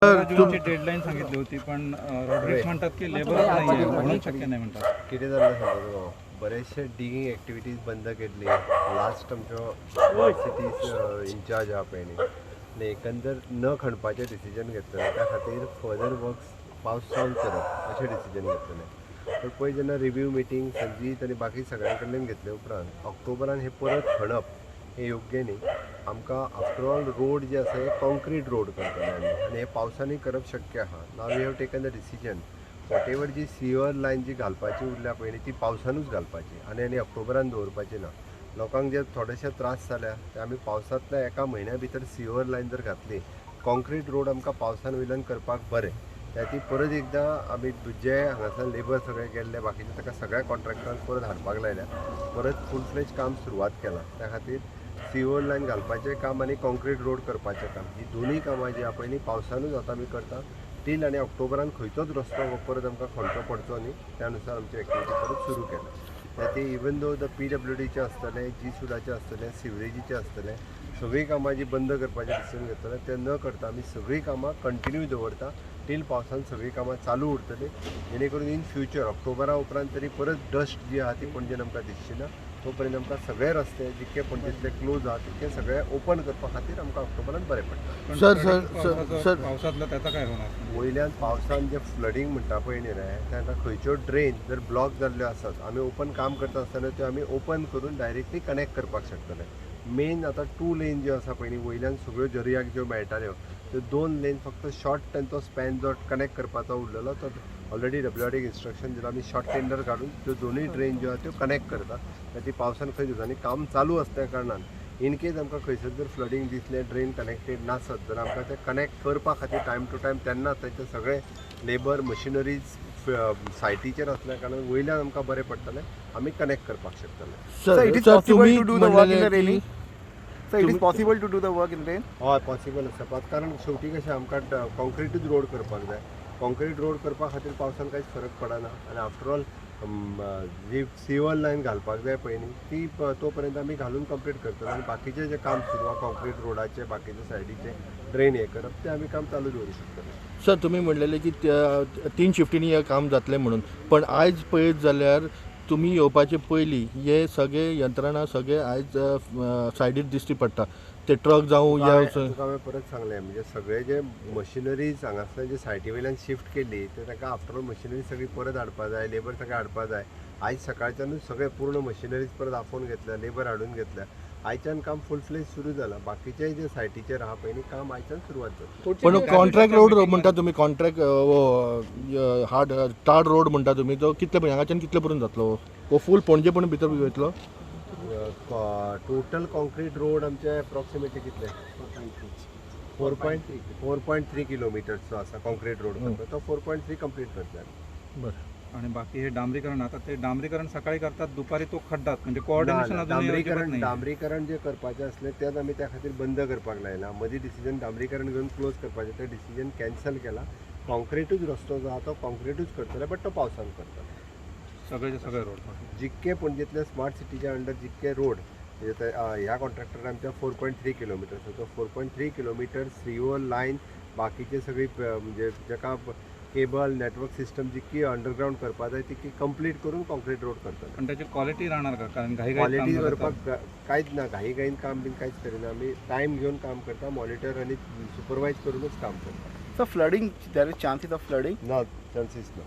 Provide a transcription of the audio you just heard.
जूनची deadline सांगितली होती, पण रॉड्रिक्स म्हणतात की लेबर नाही आहे म्हणून शक्य नाही म्हणतात. कितें जालें सांगता तुका, बरेचशे डिगींग एक्टिविटीज बंद केल्ली. लास्ट आमच्यो स्मार्ट सिटीज इन्चार्ज आहा पळय न्ही, आनी एकंदर न खणपाचें डिसिजन घेतलेलें. त्या खातीर फर्दर वर्क्स पावस जावन करप अशें डिसिजन घेतलेलें. पण पळय जेन्ना रिव्यू मिटींग संजीत आनी बाकी सगळ्यां कडल्यान घेतले उपरांत ऑक्टोबरान हें परत खणप हें योग्य न्ही. आमकां आफ्टर ऑल रोड जे आसा हे कॉन्क्रीट रोड करतले आमी आनी हे पावसांनी करप शक्य आहा. Now we have taken the decision, whatever ji sewer line जी घालपाची उरल्या पळय न्ही ती पावसानूच घालपाची आनी आनी ऑक्टोबरान दवरपाची ना. लोकांक जे थोडेशे त्रास जाल्या ते आमी पावसांतल्या एका म्हयन्या भितर सिवर लायन जर घातली, कॉन्क्रीट रोड आमकां पावसान वयल्यान करपाक बरें. त्या ती परत एकदां आमी जे हांगासर लेबर सगळे गेल्ले बाकीचे ताका सगळ्या कॉन्ट्रॅक्टरांक परत हाडपाक लायल्या, परत फूल फ्लेज काम सुरवात केलां. त्या खातीर सिवर लायन घालपाचें काम आनी कॉन्क्रीट रोड करपाचें काम ही दोनूय कामां जी आहा पळय न्ही पावसानूच आतां आमी करता टील आनी ऑक्टोबरान खंयचोच रस्तो हो परत आमकां खणचो पडचो न्ही त्या अनुसार आमची एक्टिविटी परत सुरू केल्या. त्या ती इवन दो the PWDचे आसतले, जी सुडाचे आसतले, सिवरेजीचे आसतले, सगळीं कामां जी बंद करपाचें डिसिजन घेतलें तें न करता आमी सगळीं कामां कंटिन्यू दवरता टील पावसान सगळीं कामां चालू उरतलीं, जेणे करून इन फ्युचर ऑक्टोबरा उपरांत तरी परत डस्ट जी आहा ती पणजेन आमकां दिसची ना. तो पर्यंत आमकां सगळे रस्ते जितके पणजेंतले क्लोज आहा तितके सगळे ओपन करपा खातीर आमकां ऑक्टोबरान बरें पडटा. पण sir, flooding sir, sir, sir. पावसातलं त्याचा काय होणार? वयल्यान पावसान जे फ्लडींग म्हणटा पळय न्ही रे, ताका खंयच्यो ड्रेन जर ब्लॉक जाल्ल्यो आसात आमी ओपन काम करता आसतना त्यो आमी ओपन करून डायरेक्टली कनेक्ट करपाक शकतले. मेन आतां 2 लेन ज्यो आसा पळय न्ही वयल्यान सगळ्यो जर्याक ज्यो मेळटाल्यो त्यो 2 लेन फक्त शॉर्ट तांचो स्पॅन जो कनेक्ट करपाचो उरलेलो तो ऑलरेडी WRDक इन्स्ट्रक्शन दिलां. आमी शॉर्ट टेंडर काडून त्यो दोनूय ड्रेन ज्यो आहा त्यो कनेक्ट करता. ती पावसान खंय दिसांनी काम चालू आसल्या कारणान इन केस आमकां खंयसर जर फ्लडींग दिसलें, ड्रेन कनेक्टेड नासत जाल्यार आमकां तें कनेक्ट करपा खातीर टायम टू टायम तेन्ना तांचे सगळे लेबर मशिनरीज सायटीचेर आसल्या कारणान वयल्यान आमकां बरें पडटलें, आमी कनेक्ट करपाक शकतले. Sir, Sir, it is sir possible तुम्ही to do the work in the म्हणलेले rainy? की Sir, it is possible to do the work in rain? हय, पॉसिबल आसा. कारण शेवटी कशें आमकां कॉन्क्रिटूच रोड करपाक जाय. कॉन्क्रीट रोड करपा खातीर पावसान कांयच फरक पडना आनी आफ्टर ऑल जी सिवर लायन घालपाक जाय पळय न्ही ती तो पर्यंत आमी घालून कंप्लीट करतले आनी बाकीचें जें काम सुरू आहा कॉन्क्रीट रोडाचें, बाकीचे सायडीचें ड्रेन हें करप तें आमी काम चालू दवरूं शकतले. सर, तुमी म्हणलेले की 3 शिफ्टींनी हें काम जातलें म्हणून, पण आयज पळयत जाल्यार तुमी येवपाचे पयलीं हे सगळे यंत्रणा सगळे आयज सायडीर दिश्टी पडटा. ते ट्रक जावं या तुका हांवें परत सांगलें, म्हणजे सगळे जे मशिनरीज हांगासर जे सायटी वयल्यान शिफ्ट केली ते ताका आफ्टर ऑल मशिनरी सगळी परत हाडपा जाय, लेबर सगळें हाडपा जाय. आयज सकाळच्यानूच सगळे पूर्ण मशिनरीज परत आफोवन घेतल्या, लेबर हाडून घेतल्या. आयच्यान काम फूल फ्लेज सुरू जालां. बाकीचे जे सायटीचेर आहा पळय न्ही काम आयच्यान सुरवात जातली. पण कॉन्ट्रॅक्ट रोड म्हणटा तुमी, कॉन्ट्रॅक्ट हार्ड टाड रोड म्हणटा तुमी, तो कितले पर्यंत हांगाच्यान कितले पर्यंत जातलो? हो फूल पणजे पण भितर वयतलो? टोटल कॉन्क्रीट रोड आमचे एप्रॉक्सिमेटली कितले 4.3 किलोमिटर्सचो आसा कॉन्क्रीट रोड, तो 4.3 कंप्लीट करतले. बरें. आणि बाकी हे डांबरीकरण, आता ते डांबरीकरण सकाळी करतात, दुपारी तो खड्डात, म्हणजे कोऑर्डिनेशन अजून अजिबात डांबरीकरण नाही. डांबरीकरण जे करपाचें आसलें तेच आमी त्या खातीर बंद करपाक लायला. मदीं डिसिजन डांबरीकरण घेवन क्लोज करपाचें तें डिसिजन कॅन्सल केला. कॉन्क्रिटूच रस्तो जो आहा तो कॉन्क्रिटूच करतले, बट तो पावसान करतले. सगळेचे सगळे रोड जितके पणजेंतले स्मार्ट सिटीच्या अंडर जितके रोड ह्या कॉन्ट्रॅक्टरान आमच्या 4.3 किलोमिटर्स, तो 4.3 किलोमिटर सिवर लायन बाकीचे सगळी म्हणजे जेका केबल नेटवर्क सिस्टम जितकी अंडरग्रावंड करपा जाय तितकी कंप्लीट करून कॉन्क्रीट रोड करतले. पण त्याची क्वालिटी राहणार का? कारण घाई क्वालिटी करपाक कांयच ना, घाई घाईन काम बीन कांयच करिना आमी. टायम घेवन काम करता, मॉनिटर आनी सुपरवायज करूनच काम करता. So flooding, there is chances of flooding? ना, चान्सीस ना.